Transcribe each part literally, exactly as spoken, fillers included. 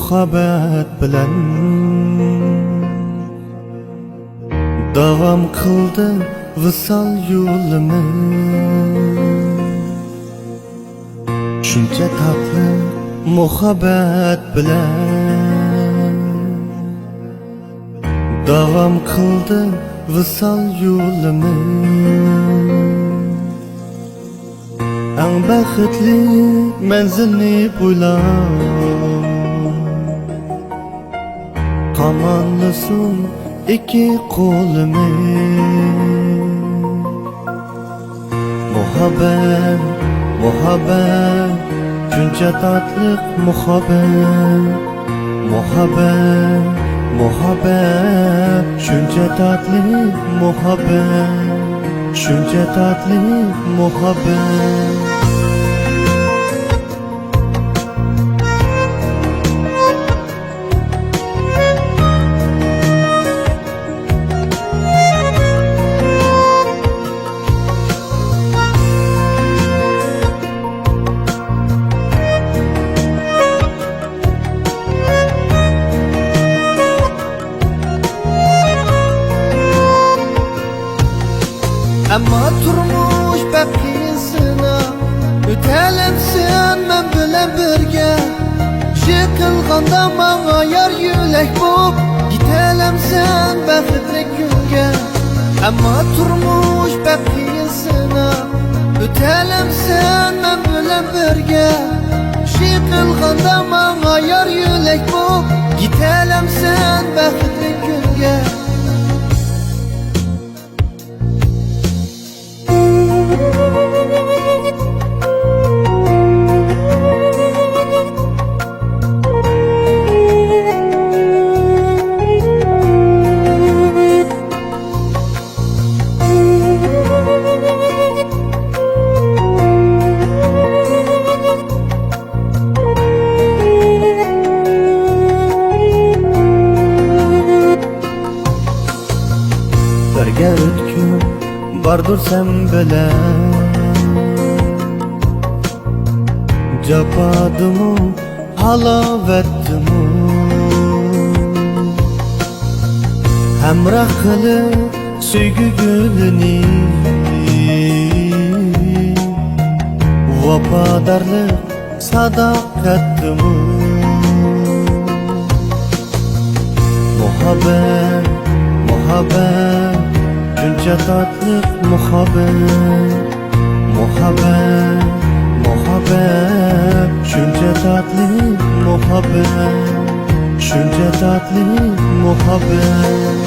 رىقابەت بىلەن داۋام قىلدى ۋىسال يولىمىز. شۇنچە تاتلىق مۇھەببەت بىلەن داۋام قىلدى ۋىسال يولىمىز. ئەڭ بەختلىك مەنزىلنى بويلاپ، قاماللىسۇن ئىككى قولىمىز. مۇھەببەت، مۇھەببەت، شۇنچە تاتلىق مۇھەببەت. مۇھەببەت، مۇھەببەت، شۇنچە تاتلىق مۇھەببەت، شۇنچە تاتلىق مۇھەببەت. ئەمما تۇرمۇش بەك قىيىن سىناق، ئۆتەلەمسەن مەن بىلەن بىرگە؟ يىقىلغاندا ماڭا يار يۆلەك بوپ، يېتەلەمسەن بەختلىك كۈنگە؟ ئەمما تۇرمۇش بەك قىيىن سىناق، ئۆتەلەمسەن مەن بىلەن بىرگە؟ يىقىلغاندا ماڭا يار يۆلەك بوپ، يېتەلەمسەن بەختلىك كۈنگە؟ بىرگە ئۆتكۈم باردۇر سەن بىلەن، جاپادىمۇ، ھالاۋەتتىمۇ، ھەمراھ قىلىپ سۆيگۈ گۈلىنى، ۋاپادارلىق ساداقەتتىمۇ. مۇھەببەت، مۇھەببەت، شۇنچە تاتلىق مۇھەببەت. مۇھەببەت، مۇھەببەت، شۇنچە تاتلىق مۇھەببەت، شۇنچە تاتلىق مۇھەببەت.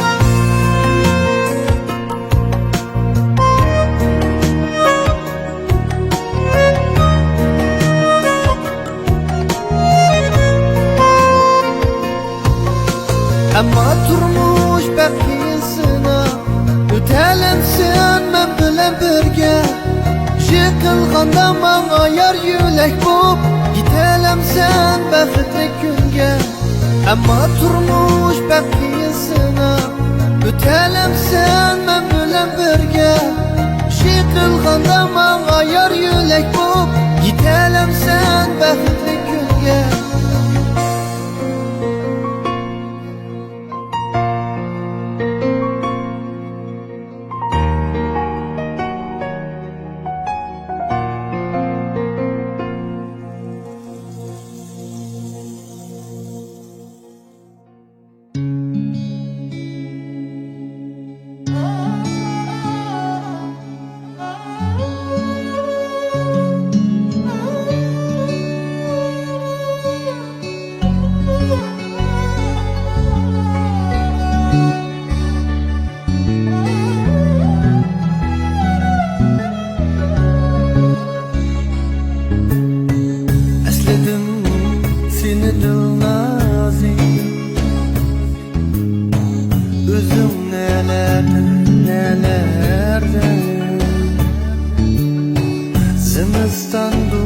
ئەمما تۇرمۇش بەك قىيىن سىناق، ئۆتەلەمسەن مەن بىلەن بىرگە؟ يىقىلغاندا ماڭا يار يۆلەك بوپ، يېتەلەمسەن بەختلىك كۈنگە؟ ئەمما تۇرمۇش بەك قىيىن سىناق، ئۆتەلەمسەن مەن بىلەن بىرگە؟ يىقىلغاندا ماڭا يار يۆلەك بوپ، يېتەلەمسەن بەختلىك كۈنگە؟ ئەسلىدىم سېنى دىلنازىم، ئۆزۈڭ نەلەردە، نەلەردە؟ زىمىستاندۇ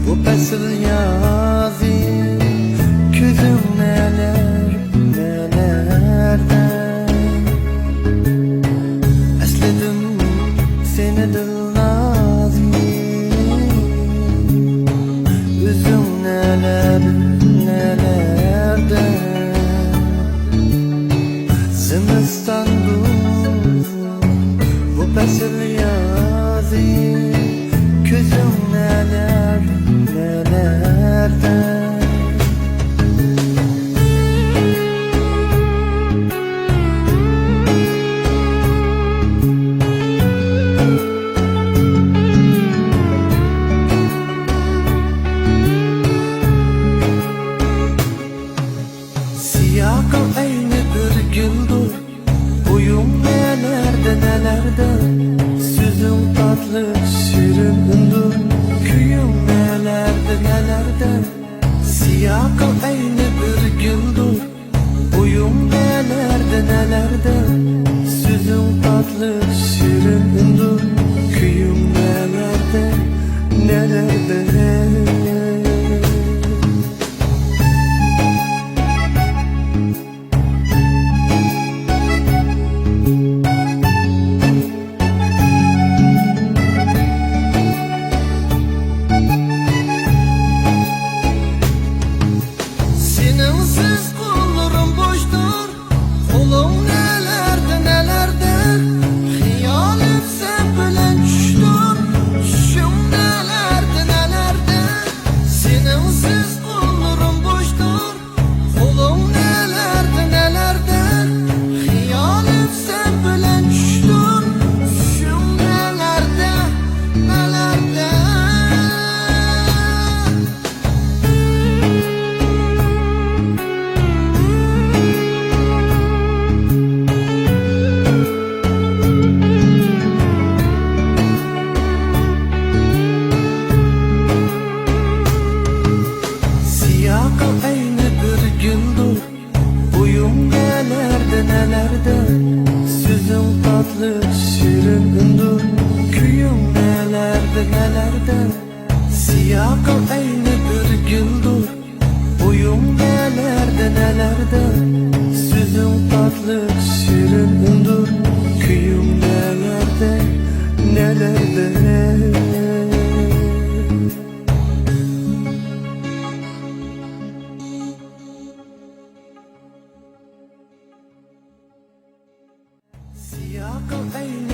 بۇ پەسىل يازى، كۆزۈڭ نەلەر، نەلەردە؟ ئەسلىدىم سېنى دىلنازىم، ئۆزۈڭ نەلەر؟ شېرىن ئۈندىن كۈيۈڭ نەلەردە، نەلەردە. سىياقىڭ ئەينى بىر گۈلدۇر، بويۇڭ نەلەردە، نەلەردە. سۆزۈڭ تاتلىق شېرىن ئۈندىن كۈيۈڭ نەلەردە، نەلەردە. سېنىڭسىز قوللىرىم بوشتۇر، قولۇڭ نەلەردە، نەلەردە. خىيالىم سەن بىلەن چۈشتۇر، چۈشۈڭ نەلەردە، نەلەردە. سېنىڭسىز قوللىرىم بوشتۇر، قولۇڭ نەلەردە، نەلەردە. خىيالىم سەن بىلەن چۈشتۇر، چۈشۈڭ نەلەردە، نەلەردە. سىياقىڭ ئەينى بىر گۈلدۇر، بويۇڭ نەلەردە، نەلەردە. سۆزۈڭ تاتلىق شېرىن ئۈندىن كۈيۈڭ نەلەردە، نەلەردە. سىياقىڭ ئەينى بىر گۈلدۇر، بويۇڭ نەلەردە، نەلەردە. سۆزۈڭ تاتلىق شېرىن ئۈندىن كۈيۈڭ نەلەردە، نەلەردە. سىياقىڭ ئەينى